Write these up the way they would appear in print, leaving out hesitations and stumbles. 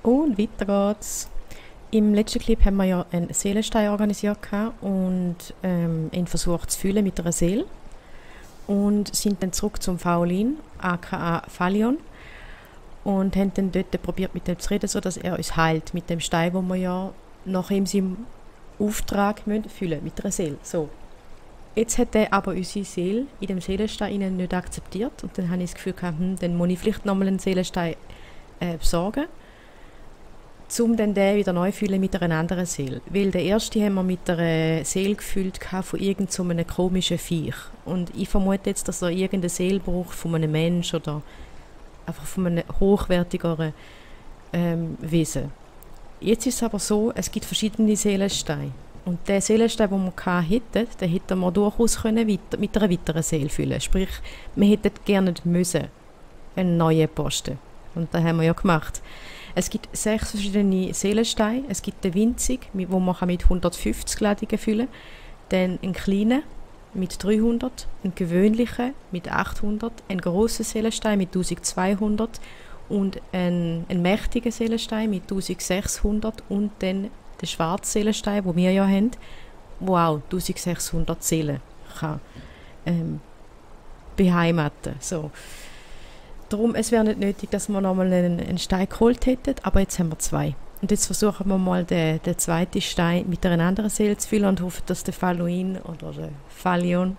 Und weiter geht's. Im letzten Clip haben wir ja einen Seelenstein organisiert und ihn versucht zu füllen mit einer Seele. Und sind dann zurück zum Faolin, aka Falion. Und haben dann dort probiert mit ihm zu reden, sodass er uns heilt. Mit dem Stein, den wir ja nach ihm seinem Auftrag füllen mit einer Seele. So. Jetzt hat er aber unsere Seele in dem Seelenstein nicht akzeptiert. Und dann habe ich das Gefühl gehabt, dann muss ich vielleicht nochmal einen Seelenstein besorgen, um dann den wieder neu zu füllen mit einer anderen Seele. Weil der erste haben wir mit einer Seele gefüllt von irgendeinem so einem komischen Viech. Und ich vermute jetzt, dass er irgendeine Seele braucht von einem Mensch oder einfach von einem hochwertigeren Wesen. Jetzt ist es aber so, es gibt verschiedene Seelensteine. Und der Seelenstein, den wir hatten, den hätten wir durchaus können mit einer weiteren Seele füllen. Sprich, wir hätten gerne müssen einen neuen Posten. Und das haben wir ja gemacht. Es gibt 6 verschiedene Seelensteine. Es gibt den winzig, wo man mit 150 Ladungen füllen kann. Dann einen kleinen mit 300, einen gewöhnlichen mit 800, einen grossen Seelenstein mit 1200 und einen mächtigen Seelenstein mit 1600 und dann den schwarzen Seelenstein, den wir ja haben, der auch 1600 Seelen kann beheimaten. So. Darum, es wäre nicht nötig, dass wir nochmal einen Stein geholt hätten, aber jetzt haben wir 2. Und jetzt versuchen wir mal den zweiten Stein mit einer anderen Seele zu füllen und hoffen, dass der Faluin oder der Falion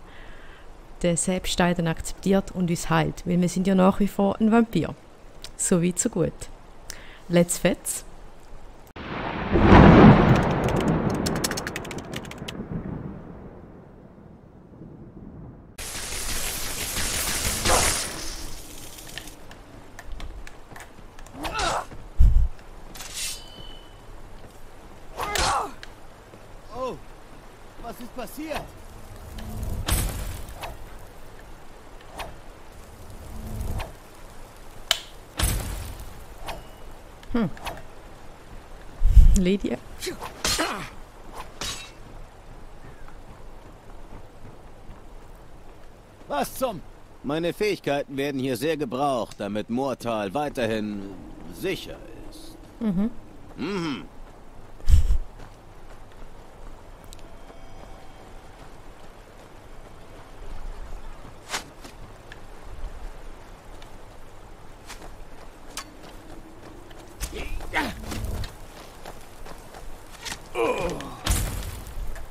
den Selbststein dann akzeptiert und uns heilt. Weil wir sind ja nach wie vor ein Vampir. So weit, so gut. Let's fetz. Was ist passiert? Lydia. Was zum? Meine Fähigkeiten werden hier sehr gebraucht, damit Moortal weiterhin sicher ist. Mhm.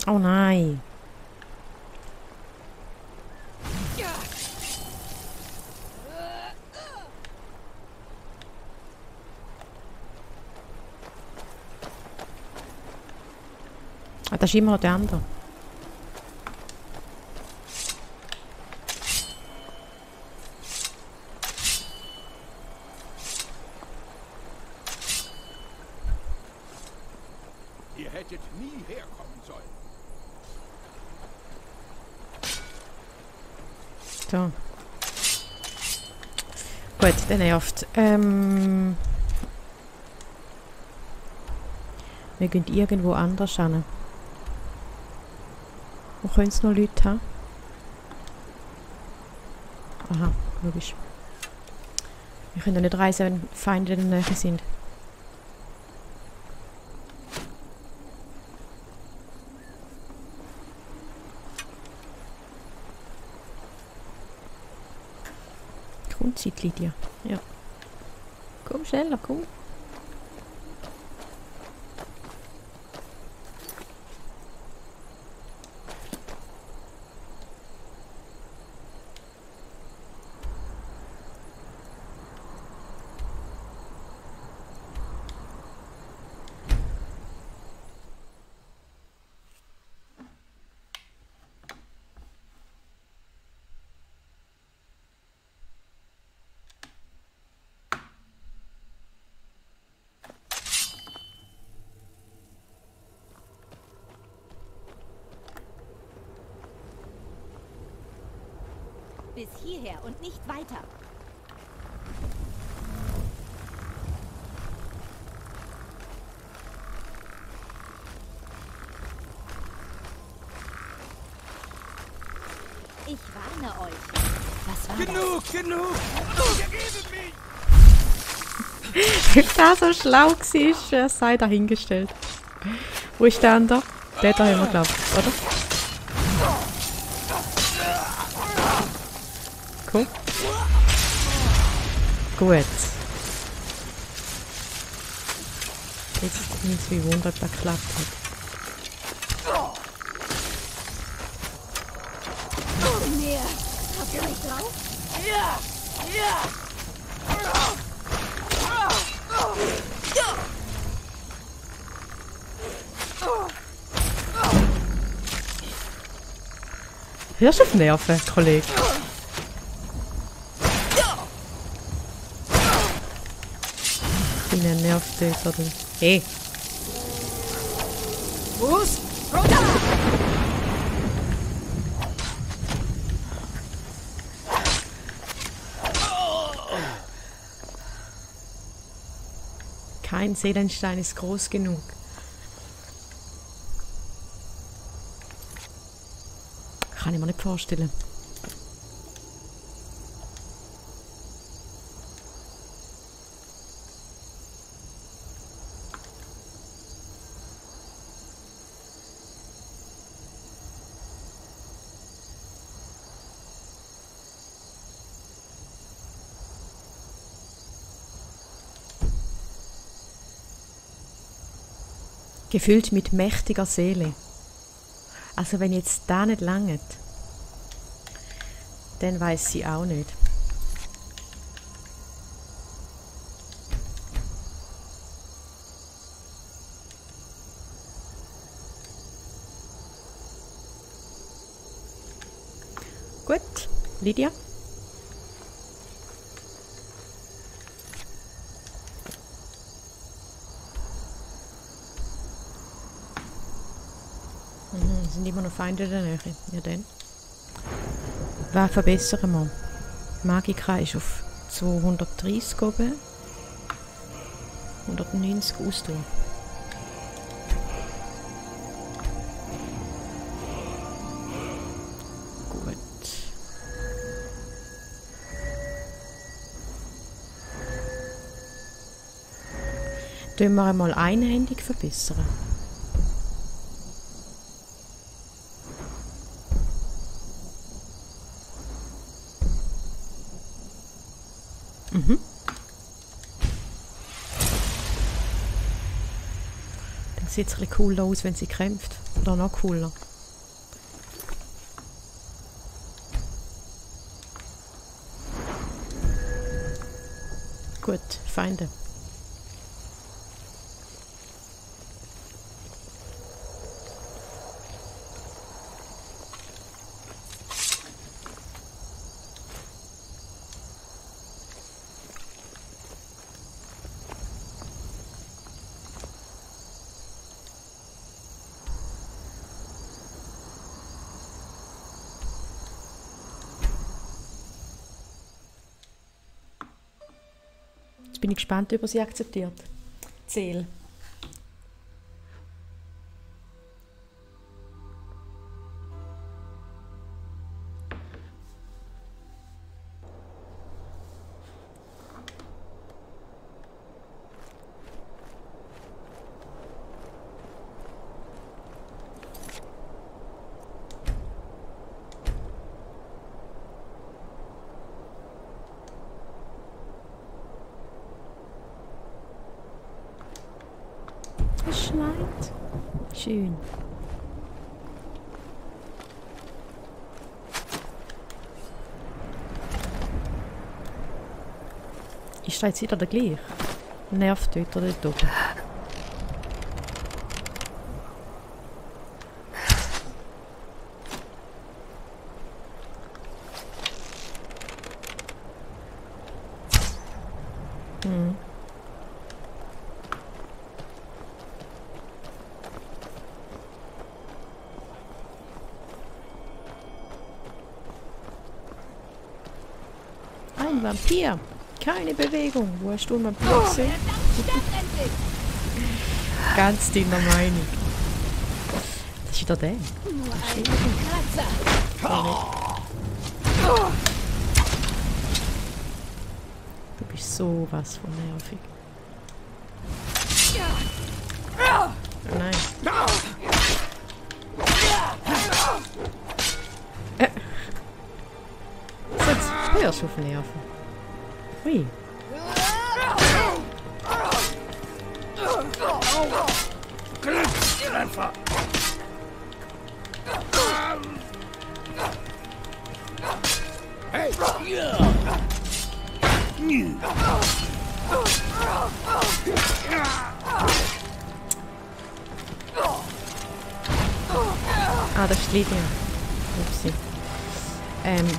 Oh nein. Ah, das ist immer noch der andere. Ihr hättet nie herkommen sollen. So. Gut, der nervt. Wir gehen irgendwo anders hin. Wo können es noch Leute haben? Aha, logisch. Wir können ja nicht reisen, wenn Feinde in der Nähe sind. Grundzeit, Lydia. Ja. Komm schneller, komm. Bis hierher und nicht weiter. Ich warne euch. Was war Genug, genug! Ihr redet mich! Ob der so schlau war, sei dahingestellt. Wo ist der andere? Der da haben wir, glaube ich, oder? Cool. Gut. Jetzt nimmt es wie Wunder, ob das geklappt hat. Näher. Habt ihr mich drauf? Hörst du auf Nerven, Kollege? Ich bin ein Nervtöter. Hey! Fuß runter! Kein Seelenstein ist groß genug. Kann ich mir nicht vorstellen. Gefüllt mit mächtiger Seele. Also wenn jetzt da nicht langt, dann weiß sie auch nicht. Gut, Lydia. Sind immer noch Feinde in der Nähe. Ja dann. Was verbessern wir? Magika ist auf 230 oben. 190 Ausdauer. Gut. Tun wir einmal einhändig verbessern. Mhm. Dann sieht es ein bisschen cooler aus, wenn sie kämpft. Oder noch cooler. Gut, Feinde. Bin ich gespannt, ob er sie akzeptiert. Ziel. Es schneit. Schön. Ist da jetzt wieder der gleiche? Nervtöter dort oben. Hm. Ein Vampir. Keine Bewegung. Wo hast du einen Vampir gesehen? Ganz deiner Meinung. Das ist wieder der. Du bist sowas von nervig. erst auf Nerven. Ui. Glückstreffer! Hey! Ah, das ist Lydia. Upsi.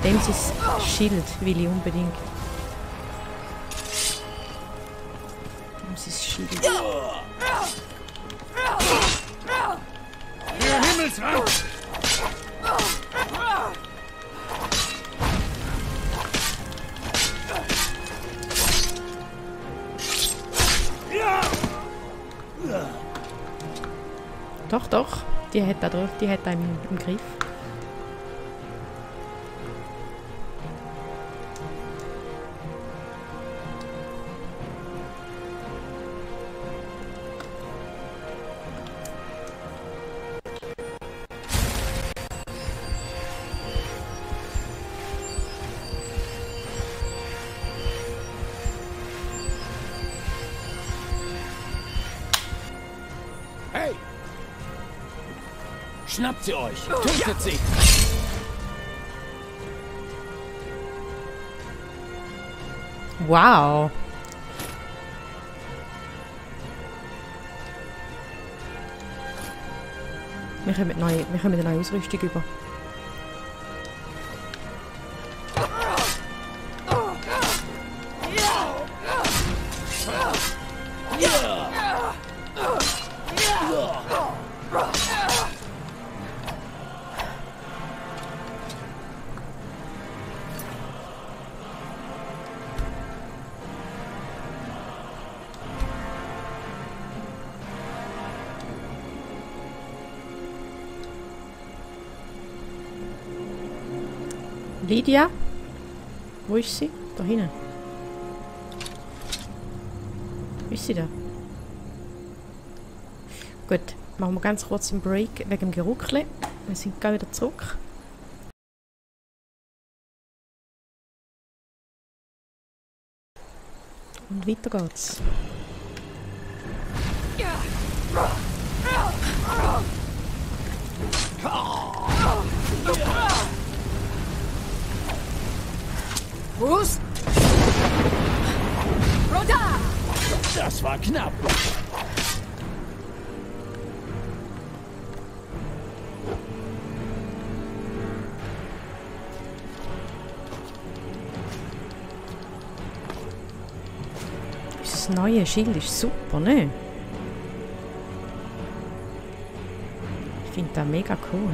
Dem sein Schild will ich unbedingt. Dem sein Schild. Der Himmelsrand! Doch, doch. Die hat er drauf. Die hat er im Griff. Hey! Schnappt sie euch! Tötet sie! Wow. Wir kommen eine neue Ausrüstung über. Lydia? Wo ist sie? Da hinten. Ist sie da? Gut, machen wir ganz kurz einen Break wegen dem Geruckli. Wir sind gleich wieder zurück. Und weiter geht's. Bruce? Roda! Das war knapp! Das neue Schild ist super, ne? Ich finde das mega cool.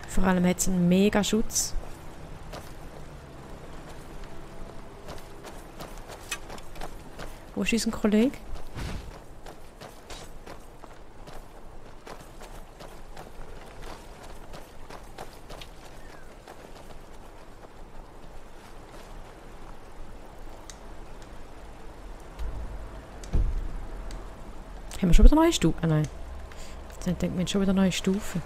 Vor allem hat es einen mega Schutz. Wo ist unser Kollege? Haben wir schon wieder neue Stufen? Ah, nein. Jetzt denkt man schon wieder neue Stufen.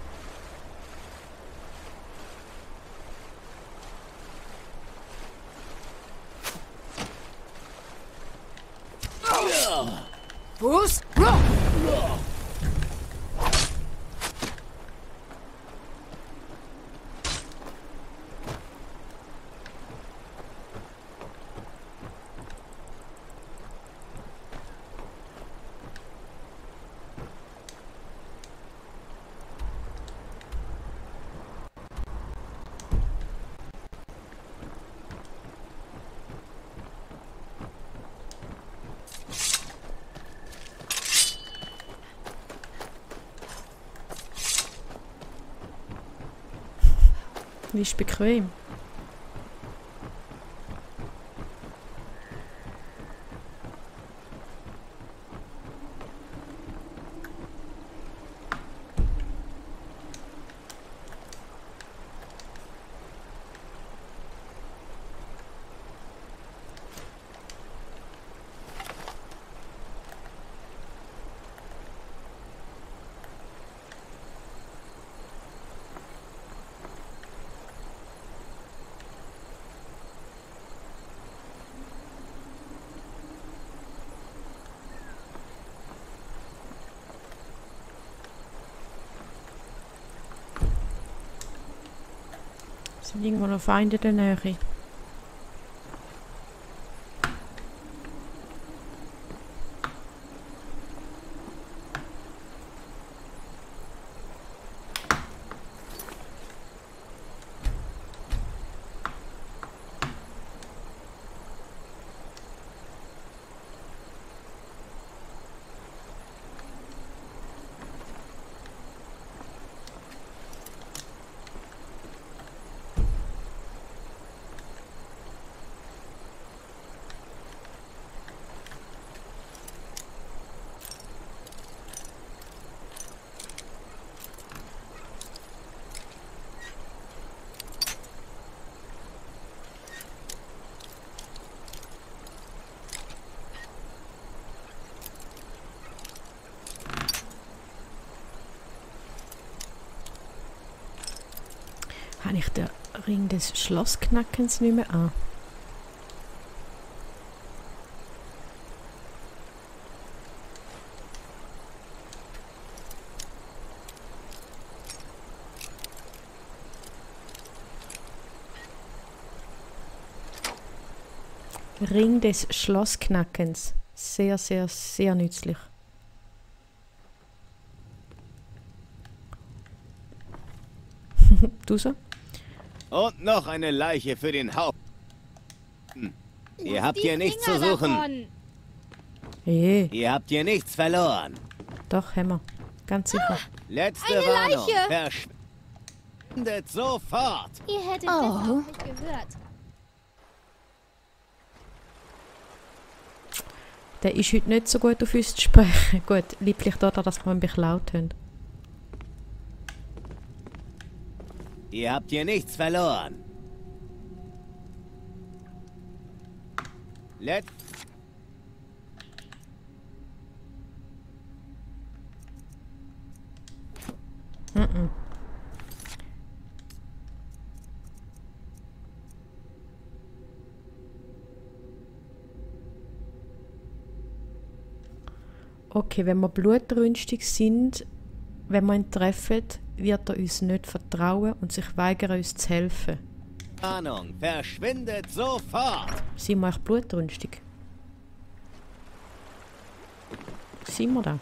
Bruce? Roll! Die ist bequem. Sind irgendwo noch Feinde in der Nähe? Habe ich den Ring des Schlossknackens nicht mehr an? Ring des Schlossknackens. Sehr, sehr, sehr nützlich. Du so? Und noch eine Leiche für den Haupt. Ihr habt hier nichts zu suchen. Ihr habt hier nichts verloren. Doch, haben wir. Ganz sicher. Letzte Eine Warnung. Leiche. Verschwindet sofort. Ihr hättet das auch nicht gehört. Der ist heute nicht so gut auf uns zu sprechen. Gut, lieblich daran, dass wir ein bisschen laut haben. Ihr habt hier nichts verloren. Okay, wenn wir blutrünstig sind, wenn wir ihn treffen, wird er uns nicht vertrauen und sich weigern, uns zu helfen. Warnung, verschwindet sofort. Sind wir echt blutrünstig? Sind wir da?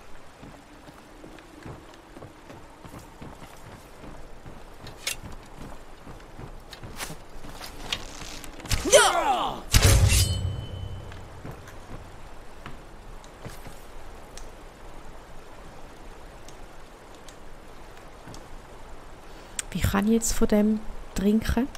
Wie kann ich jetzt von dem trinken?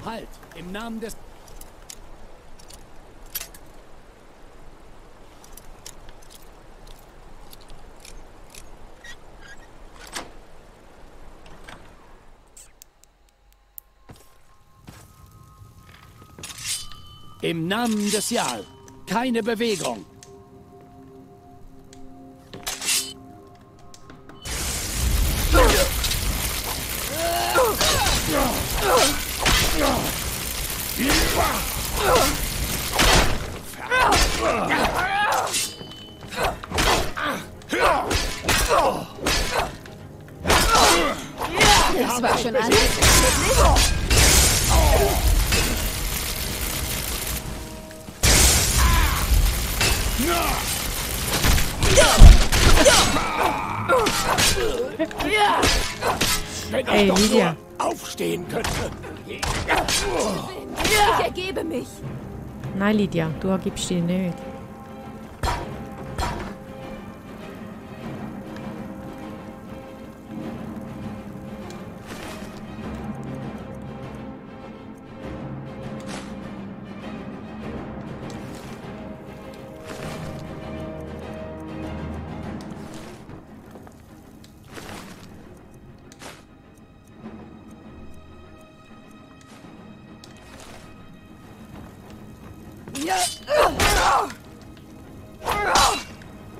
Halt! Im Namen des... Im Namen des Jarl. Keine Bewegung. Das war schon alles. Wenn Ey, ich doch Lydia. nur aufstehen könnte. Ich ergebe mich. Nein, Lydia, du ergibst dich nicht.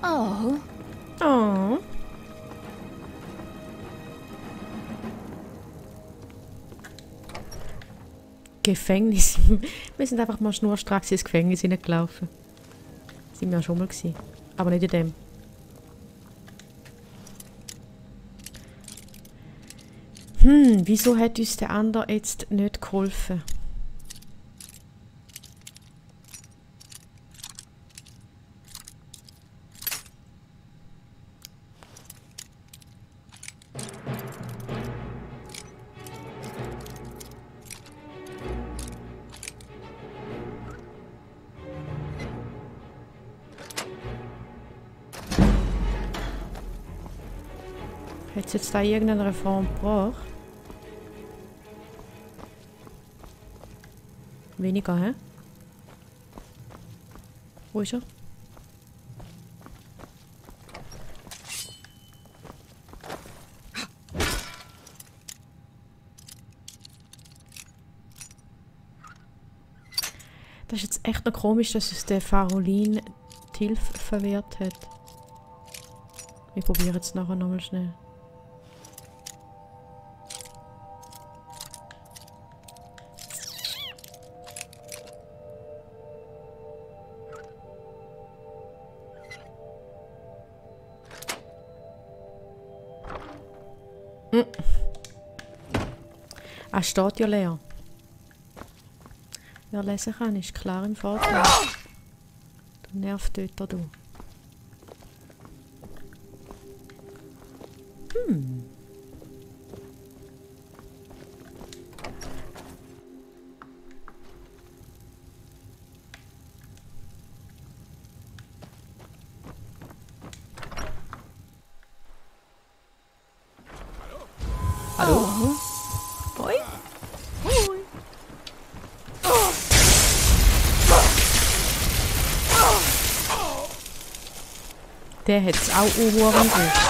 Oh. Oh. Gefängnis. Wir sind einfach mal schnurstracks ins Gefängnis hineingelaufen. Sind wir ja schon mal gewesen. Aber nicht in dem. Wieso hat uns der andere jetzt nicht geholfen? Hat es jetzt da irgendeine Reform gebracht? Weniger, hä? Wo ist er? Das ist jetzt echt noch komisch, dass es der Farolin die Hilfe verwehrt hat. Wir probieren es nachher nochmal schnell. Ah, steht ja leer. Wer lesen kann, ist klar im Vorteil. Du Nervtöter, du. Hallo? Hoi? Hoi. Der hätt's auch Ohren gut.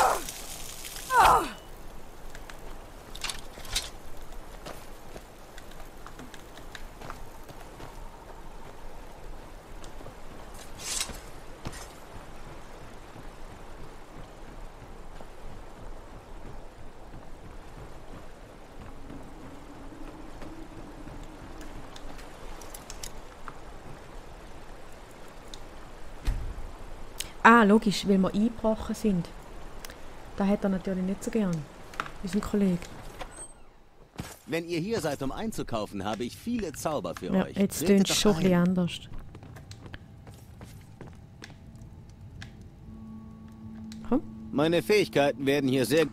Ah, logisch, weil wir eingebrochen sind. Das hat er natürlich nicht so gern, unser Kollege. Wenn ihr hier seid, um einzukaufen, habe ich viele Zauber für Ja, euch. jetzt Tretet tönt es doch schon ein bisschen ein. anders. Komm. Meine Fähigkeiten werden hier sehr...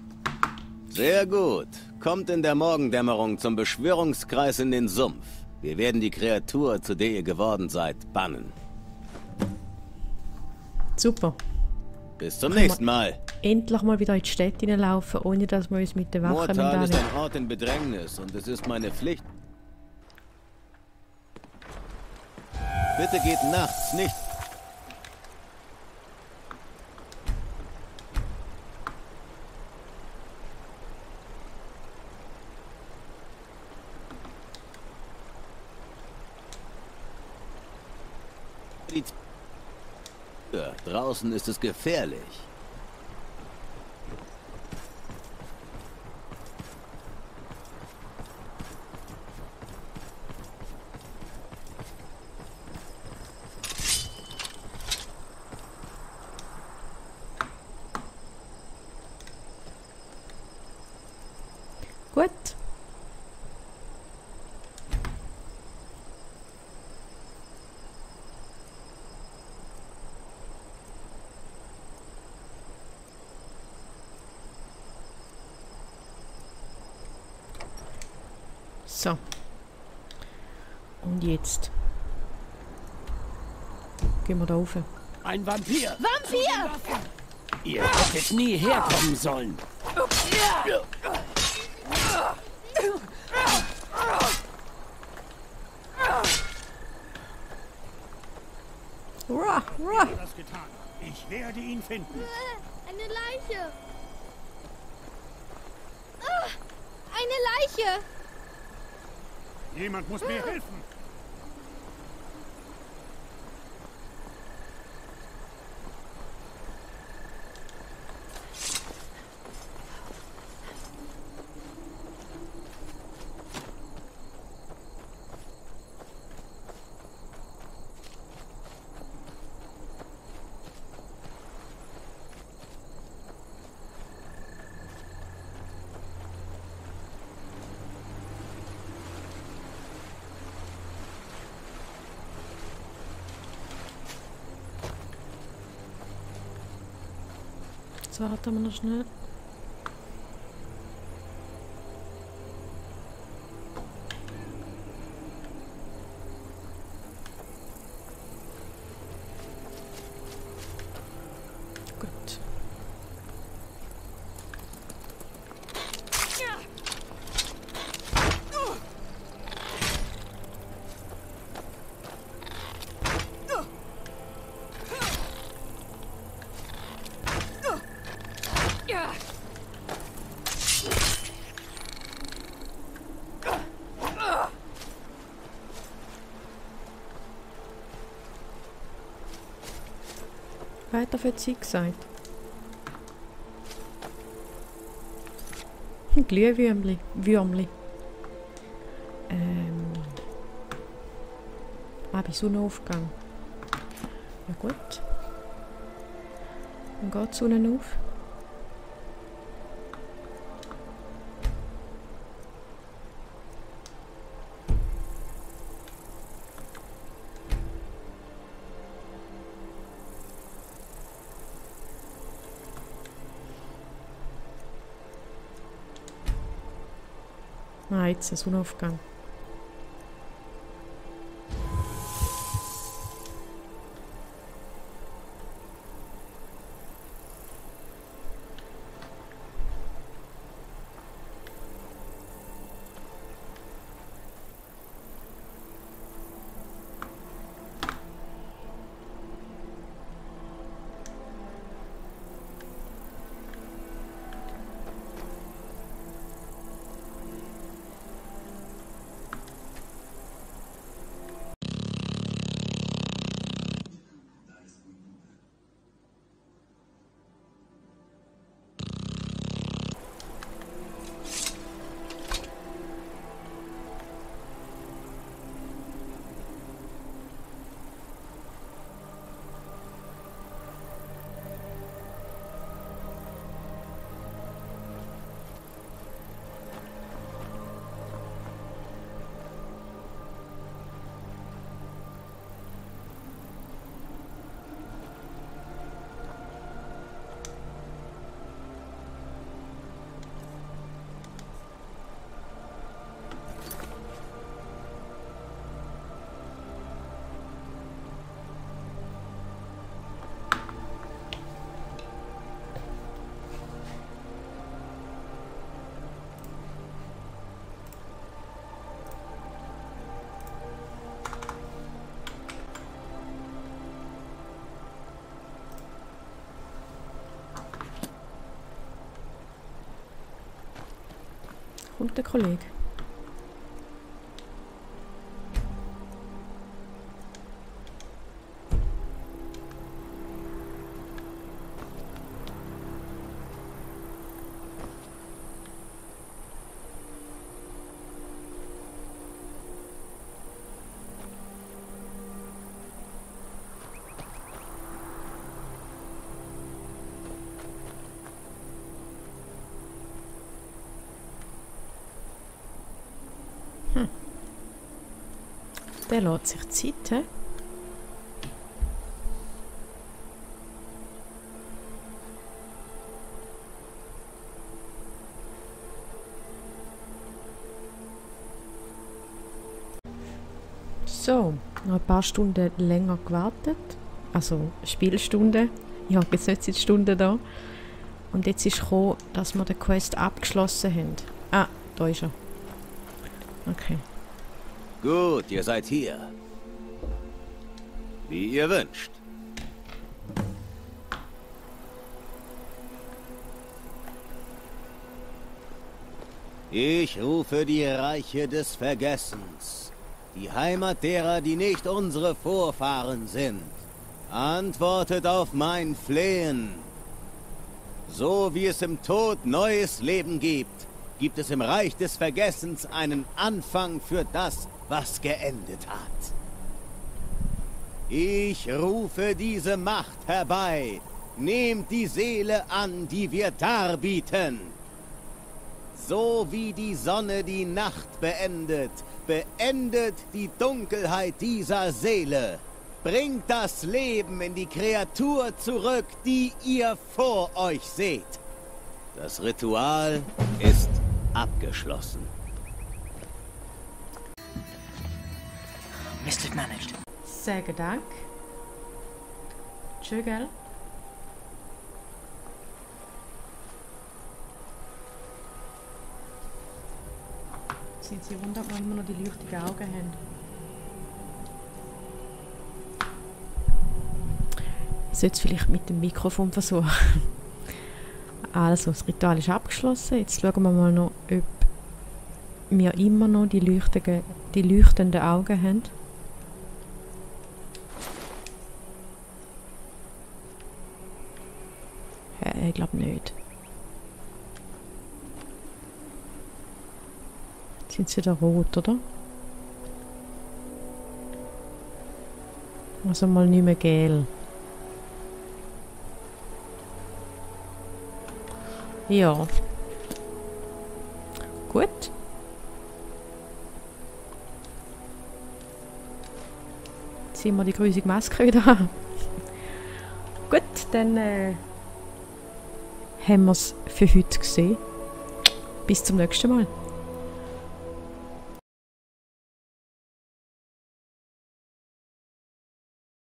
Sehr gut. Kommt in der Morgendämmerung zum Beschwörungskreis in den Sumpf. Wir werden die Kreatur, zu der ihr geworden seid, bannen. Super. Bis zum nächsten Mal. Endlich mal wieder in die Stadt hineinlaufen, ohne dass wir uns mit der Wache Moortal ist müssen. ein Ort in Bedrängnis und es ist meine Pflicht. Bitte geht nachts nicht... Ja, draußen ist es gefährlich. Gut. So. Und jetzt. Gehen wir da rauf. Ein Vampir! Vampir! Ihr hättet nie herkommen sollen. Ruah, ruah. Das getan. Ich werde ihn finden. Eine Leiche! Ah, eine Leiche! Jemand muss mir helfen. Jetzt warten wir noch schnell. Gut. Weiter für sie gesagt. Glühwürmli. Würmli. Bei Sonnenaufgang. Ja gut. Dann geht die Sonne auf. Ah, jetzt ein Sonnenaufgang. Kommt der Kollege? Der lässt sich Zeit, he? So, noch ein paar Stunden länger gewartet. Also Spielstunde. Ich habe jetzt nicht seit Stunden da. Und jetzt ist gekommen, dass wir den Quest abgeschlossen haben. Ah, da ist er. Okay. Gut, ihr seid hier. Wie ihr wünscht. Ich rufe die Reiche des Vergessens, die Heimat derer, die nicht unsere Vorfahren sind. Antwortet auf mein Flehen. So wie es im Tod neues Leben gibt, gibt es im Reich des Vergessens einen Anfang für das, was geendet hat. Ich rufe diese Macht herbei. Nehmt die Seele an, die wir darbieten. So wie die Sonne die Nacht beendet, beendet die Dunkelheit dieser Seele. Bringt das Leben in die Kreatur zurück, die ihr vor euch seht. Das Ritual ist abgeschlossen. Missed managed. Sage Dank. Tschö, gell? Sind Sie wundert, warum wir noch die leuchtigen Augen haben? Ich sollte es vielleicht mit dem Mikrofon versuchen. Also, das Ritual ist abgeschlossen. Jetzt schauen wir mal noch, ob wir immer noch die leuchtenden Augen haben. Ich glaube nicht. Jetzt sind sie wieder rot, oder? Also mal nicht mehr gel. Ja. Gut. Ziehen wir die grusige Maske wieder an. Gut, dann haben wir es für heute gesehen. Bis zum nächsten Mal.